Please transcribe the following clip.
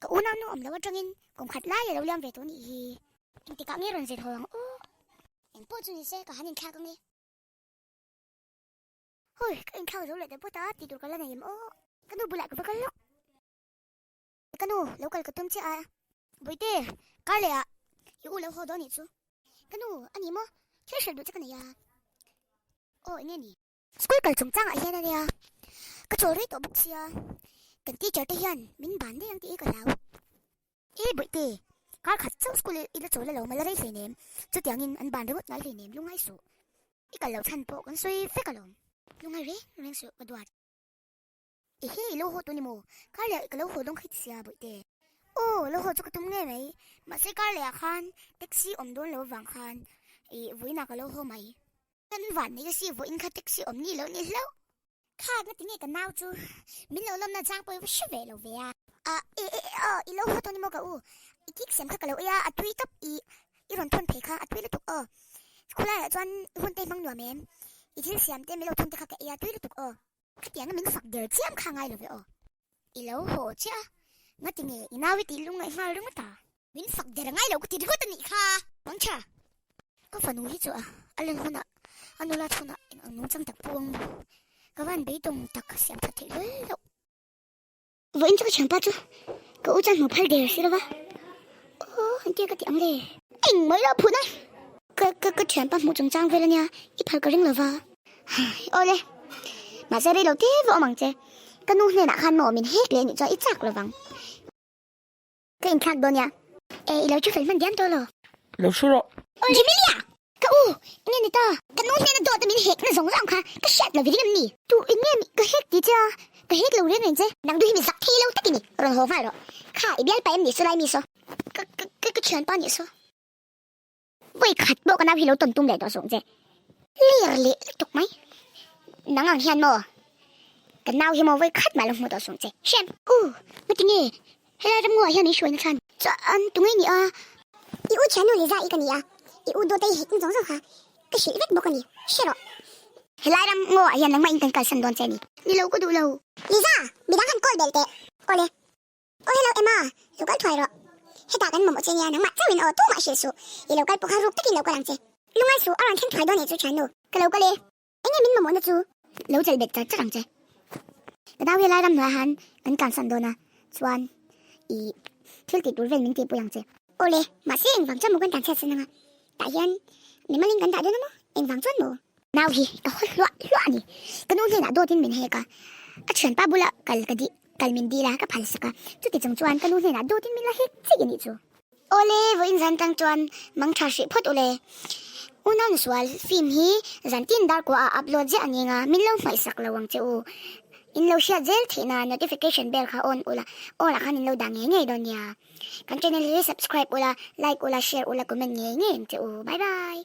Ka unaunu awm lo atangin kum khat lai a lo liam ve tawh nih hi. Engtikah nge rawn zir haw ang aw? Engpawh chu nise ka han inthlak ange. Hawi, ka inthlak zo leh ta phawt a, tih tur ka la nei em aw? Ka nu bulah ka va kal lawk. Ka nu, lo kal ka tum chiah a. Bawihte, kar leh ah i u lo haw dawn nih chu. Ka nu, a ni maw? Thil hrilh duh che ka nei a. Aw, enge ni? School kal chungchang ah hian a nia, ka chawl rei tawh bawk sia, kan teacher te hian min ban daih ang tih hi ka hlau. E Bawihte, kar khat chauh school i la chawl alo mal a rei hleinem, chutiangin an ban ringawt ngai hleinem lungai suh. I kal loh chhan pawh kan sawi vek alawm. Lungai reng reng suh ka duat. Ehe i lo haw tawh ni maw? Kar leh ka lo haw dawn kha i ti sia Bawihte. Aw, lo haw chu ka tum ngei mai, mahse kar leh ah khan taxi awm dawn lo avang khan i vawiinah ka lo haw mai. Kan van nei si vawiin kha taxi awm ni lo ni hlauh. Kha nga tinge ka nau chu min lo lawmna chang pawh i va hre ve lo ve a. A e e e aw i lo haw tawh ni maw ka u, i cake siam kha ka lo ei a, a tui tawp i i rawn thawn phei kha a tui lutuk aw. Khulaiah chuan i hun te i hmang nuam em, i thil siam te min lo thawn te kha ka ei a tui lutuk aw. Khatianga min fak der chiam kha ngai lo ve aw. I lo haw chiah a, ngatinge i nau i tih lungngaih nghal ringawt a? Min fak der ngai lo ka ti ringawt a nih kha. Mangtha, ka fanu hi chu a a len hunah a nula chhunah eng ang nungchang tak pu ang maw? Ka van beidawng tak siam that theih hlawl loh. Vawiin chu ka thianpa chu ka u chuan hmuh phal der si lova, aw engtia ka ti ang le? Eng mai lo phun a, ka ka ka thianpa hmuh chungchang vel ania i phal ka ring lova. Aw le, mahse rei lo te va awm ang che, ka nu hnenah khan maw min hek leh anih chuan i chak lovang. Ka inthlak dawn nia. E, i lo thu fel hman diam tawh lo. Lo hru rawh. Aw Jemilia! Ka u, enge ni ta? Ka nu hnena dawt a min hek na zawng zawng kha ka hriat lo viring em ni? Tu enge mi ka hek ti che a, ka hek lo reng reng che. Nang du hi mi zak thei lo tak i ni, rawn haw nghal rawh. Kha, i bialpa em ni saw lai mi saw? Ka, ka, ka, ka thianpa nih saw. Vawi khat pawh ka nau hi lo tawn tum leh tawh suh ang che. Lir leh lutuk mai. Nang ang hian maw? Ka nau hi maw vawi khat mah lo hmu tawh suh ang che. Hriam! U, ngatinge helai ramngaw ah hian i hruaina chhan? Chuan tunge ni a? I u thiannu Liza i ka ni a, i u dawt a i hek zawng zawng kha ka hrilh vek bawk a ni. Hre rawh. Helai ramngaw ah hian nangmah in kan kalsan dawn che a ni. Ni lo ka duh lo. Liza, midang han call belh teh. Awle. Aw hello Emma, lo kal thuai rawh. Hetah kan mamawh che nia, nangmah chauhin aw tumah hrilh suh. I lo kal pawh kha ruk takin lo kal ang che. Lungai suh, a rawn thleng thuai dawn nih chu thiannu. Ka lo kal e. Enge min mamawhna chu? Lo chelh bet char char ang che. Ka nau hi lai ram hnuaiah han kan tlansan dawn a, chuan i thil tih tur vel min tihpui ang che. Aw le, mahse engvang chuan maw kan tlanchhiat san anga? Tah hian mimalin kan dah dawn a maw? Engvang chuan maw? Nau hi ka haw hluah hluah a ni. Ka nu hnenah dawtin min hek a, a thianpa bula kal ka dih kal min dil a, ka phal sak a. Chuti chung chuan ka nu hnenah dawtin min la hek chiah a nih chu. Awle, vawiin zan tang chuan mang tha hrih phawt ule. Unau nasual film hi zantin dar kuah ah upload ziah a ni anga min lo hmaihsak lo ang che u. In lo hriat zel theihna notification bell kha on ula, all ah khan in lo dah ngei ngei dawn nia. Kan channel hi subscribe ula, like ula, share ula, comment ngei ngei ang che u. Bye bye.